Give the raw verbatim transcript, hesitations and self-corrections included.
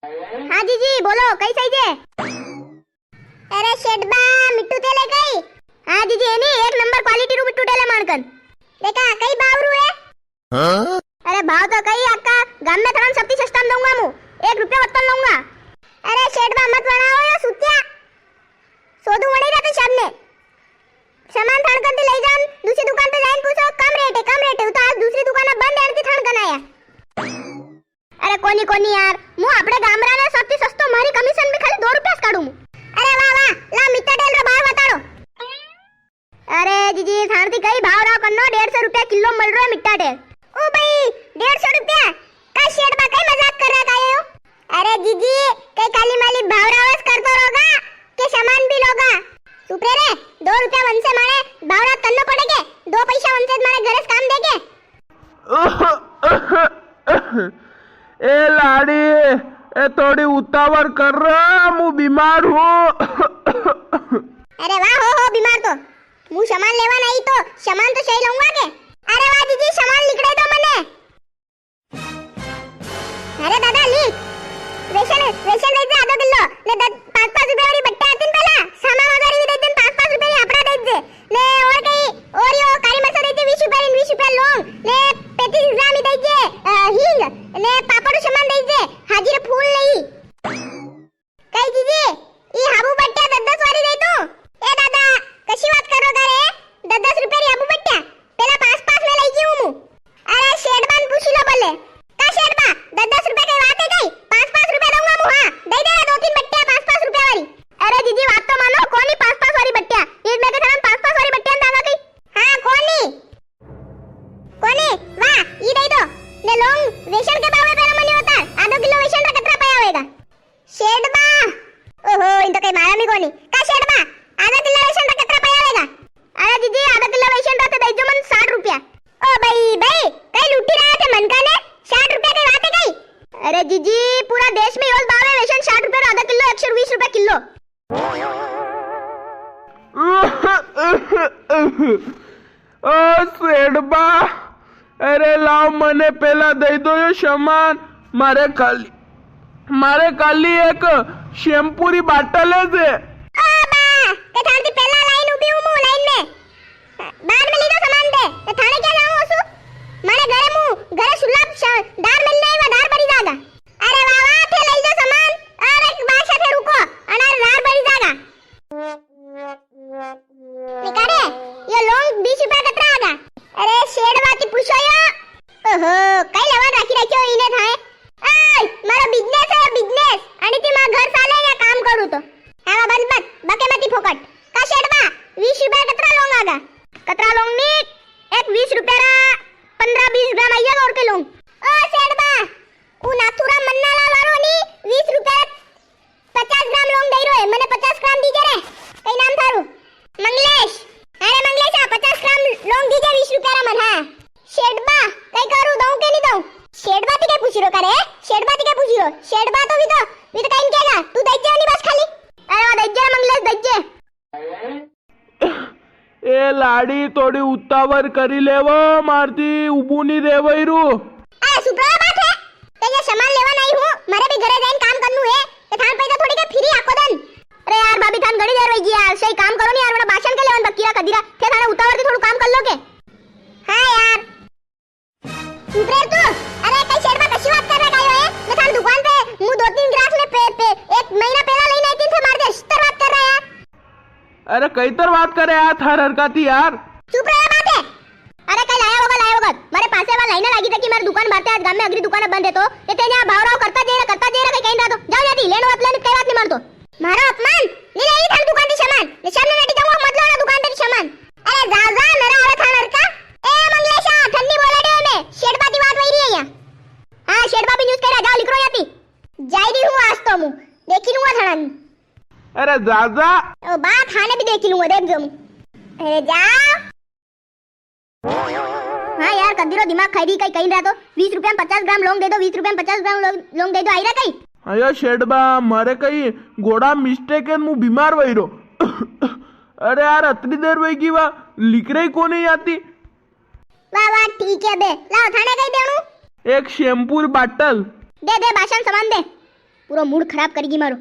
हाँ जीजी, बोलो, कई चइजे? अरे सेठ बा, मिट्टू तेल है कई? हाँ जीजी, है नी, एक नंबर क्वालिटी रू मिट्टू तेल है माणकन। देखा, कई भाव रू है? हाँ? अरे भाव तो कई आका गाम में थाने सबती सस्ता में दूंगा मु, एक रुपया वत्तन लूंगा। अरे सेठ बा, मत बनाओ यो सुत्या, सोदू वणी रहते सामने। सामान थान कर ले जान, दूसरी दुकान पे जाइन पूछो, कम रेट है, कम रेट है। वो तो आज दूसरी दुकान बंद है, इनकी थान कन आया। अरे कोनी, कोनी यार, मु आपणे गामरा ने सबती सस्तो, मारी कमीशन भी खाली दो रुपया स काढू मु। अरे वाह, वाह, ला मिट्टा तेल रो भाव बताड़ो। अरे जीजी, थान थी कई भाव राव करनो, डेढ़ सौ रुपया किलो मिल रहो है मिट्टा तेल। ओ भाई, डेढ़ सौ रुपया? का सेठ बा, कई मजाक कर रहा था यो? अरे जीजी, कई काली माली भाव रावस करतो रोगा, के सामान भी लोगा? चुप रे रे, दो रुपया वंसे मारे भाव राव करनो पड़े के? दो पैसा वंसे मारे घरे स काम दे के? ए लाड़ी, ए थोड़ी उतावल कर रहा, मु बीमार हूँ। अरे वाह, हो, हो बीमार तो। मु सामान लेवा नहीं तो, सामान तो सही लूंगा के? अरे वाह जीजी, सामान लिखड़े दो मने। अरे दादा, ली। वेसन, वेसन दे दे आधो किलो। ने दस, पाँच पाँच रुपया वाली बट्टा आती न पहला, सामान वगैरह भी दे दे, पाँच पाँच रुपया वाली आपड़ा दे दे। ने और कई, और यो काली मरचा दे दे, बीस रुपया री, बीस रुपया लौंग। ने पैंतीस ग्राम ही दे दे, अ, हींग। ने पापड़ सामान दे दे, हाजिर फूल नहीं। कई जीजी, ई हाबू बट्टिया दस दस वाली दे तू? ए दादा, कशी बात करो का रे? दस दस रुपया री हाबू बट्टिया, पेला पाँच पाँच में लई गई हूँ मु। अरे सेठ बा ने पूछी लो बोले। का सेठ बा, दस दस रुपया की बात है कई? पाँच पाँच रुपया दूंगा मु, हाँ, दे देगा दो तीन बट्टिया पाँच पाँच रुपया वाली। अरे जीजी, बात तो मानो, कोनी पाँच पाँच वाली बट्टिया, ईद में के सामान पाँच पाँच वाली बट्टिया दांगा कई? हाँ, कोनी। कोनी, वाह, ई दे दो। ने लौंग, वेसन के भाव में पेला मनी होता, आधो किलो वेसन रा कतरा पया होएगा? सेठ बा। ओहो, इन तो कई मालूम ही कोनी। का सेठ बा, आधा किलो वेसन रा कतरा पया आवेगा? अरे जीजी, आधा किलो वेसन रा तो दई जो मन साठ रुपया। ओ भाई, भाई, कई लूटी रहा थे मन का ने? साठ रुपया की बात है कई? अरे जीजी, पूरा देश में योज भाव है वेसन साठ रुपया रो आधा किलो, एक सौ बीस रुपया किलो। ओ सेठ बा, अरे लाओ, मने पेला दई दो यो सामान। मारे खाली, मारे खाली एक शैम्पू री बाटल है जे। ओ बा, ते थान थी पेला लाइन उबी हूँ मु लाइन में। बाद में लीजो सामान दे, ते थाने क्या जाऊँ ओसु? मारे घरे मु, घरे सुलभ श-, दार मिलने आई, वा दार बरी जागा। अरे वाह वाह, थे लई जो सामान। अरे बादशाह थे रुको, अनार दार बरी जागा। निकारे, यो लौंग बीस रुपया कतरा आगा? अरे सेठ बा ती पूछो यो। ओहो, कई लवान राखी राख्यो इने थाए। ओय, मारो बिजनेस है, बिजनेस। अणी ती मां घर साले या काम करू तो। हाँ, बस, बस, बके मती फोकट। का सेठ बा, बीस रुपया कतरा लौंग आगा? कतरा लौंग नी, एक बीस रुपया रा पन्द्रह बीस ग्राम आइया और के लौंग। ओ सेठ बा, ऊ नाथूराम मन्नालाल वालो नी, बीस रुपया पचास ग्राम लौंग दई रो है, मने पचास ग्राम दीजे रे। कई नाम थारू? मंगलेश। अरे मंगलेश, हाँ, पचास ग्राम लौंग दीजे, बीस रुपया रा मन, हाँ। सेठ बा, कई करू, दऊं के नी दऊं? सेठ बा ती के पूछी रो करे? सेठ बा ती के पूछी रो? सेठ बा तो भी तो, भी तो कई केगा, तू दईजे नी बस खाली। अरे वा दईजे रे मंगलेश, दईजे। ए लाड़ी, थोड़ी उतावर करी लेवो, मारती उबू नी रेवई रू। अरे सुप्रा बात है, ते ये सामान लेवा नहीं हूँ, मारे भी घरे जाइन काम करनू है, ते थान पैसा थोड़ी के फ्री आको दन। अरे यार भाभी, थान घणी देर वई गी यार, सही काम करो नी यार, बड़ा भाषण के लेवन बकीरा कदीरा, थे थाने उतावर थी थोड़ू काम कर लो के। हाँ यार। चुप रे तू। अरे कई सेठ बा कशी बात कर रहा कायो है? मैं थारी दुकान पे मु दो तीन ग्राहक ने पे, पे, एक महीना पहला लेने आई थी, थे मार दे, इस तरह बात कर रहा है यार। अरे कई तर बात करे यार, थार हरकाती यार। चुप रहे बात है। अरे कई लाया होगा, लाया होगा। मारे पासे वाला लाइन लागी थकी, मारी दुकान बाते आज गाम में अगली दुकान बंद है तो, ये तेरे यहाँ भाव राव करता जे रहा, करता जे रहा, कई कहीं रहा तो। जाओ जल्दी, लेनो मत लेने, कई बात नहीं मार तो। मारो अपमान? ले ले, ई थारी दुकान थी सामान। ले सामने बैठी जाऊंगा, मत लो ना दुकान पे थी सामान। अरे जा, जा, नरा आवे थाना का। ए मंगलेशा, ठंडी बोलाड़े में, शेडबा ती बात वही रही है यहाँ। हाँ, शेडबा भी न्यूज़ कह रहा, जाओ लिकरो याती। जाई रही हूँ आज तो मु, देखी लूंगा थाना नी। अरे जा, जा। ओ बा, थाने भी देखी लूंगा, देख जो मु। अरे जा। हाँ यार, कदी रो दिमाग खाई दी, कई कहीं रहा तो, बीस रुपया में पचास ग्राम लौंग दे दो, बीस रुपया में पचास ग्राम लौंग, लौंग दे दो, आई रहा कई? हाँ यार शेठ बा, मारे कई गोड़ा मिस्टेक है, मु बीमार वही रो। अरे यार, अतरी देर वही की वा, लिकरे ही कोनी आती। वाह, वाह, ठीक है बे, लाओ, थाने कई देणू? एक शैम्पू री बाटल। दे, दे, बासन सामान दे। पूरो मूड खराब करी गी मारो।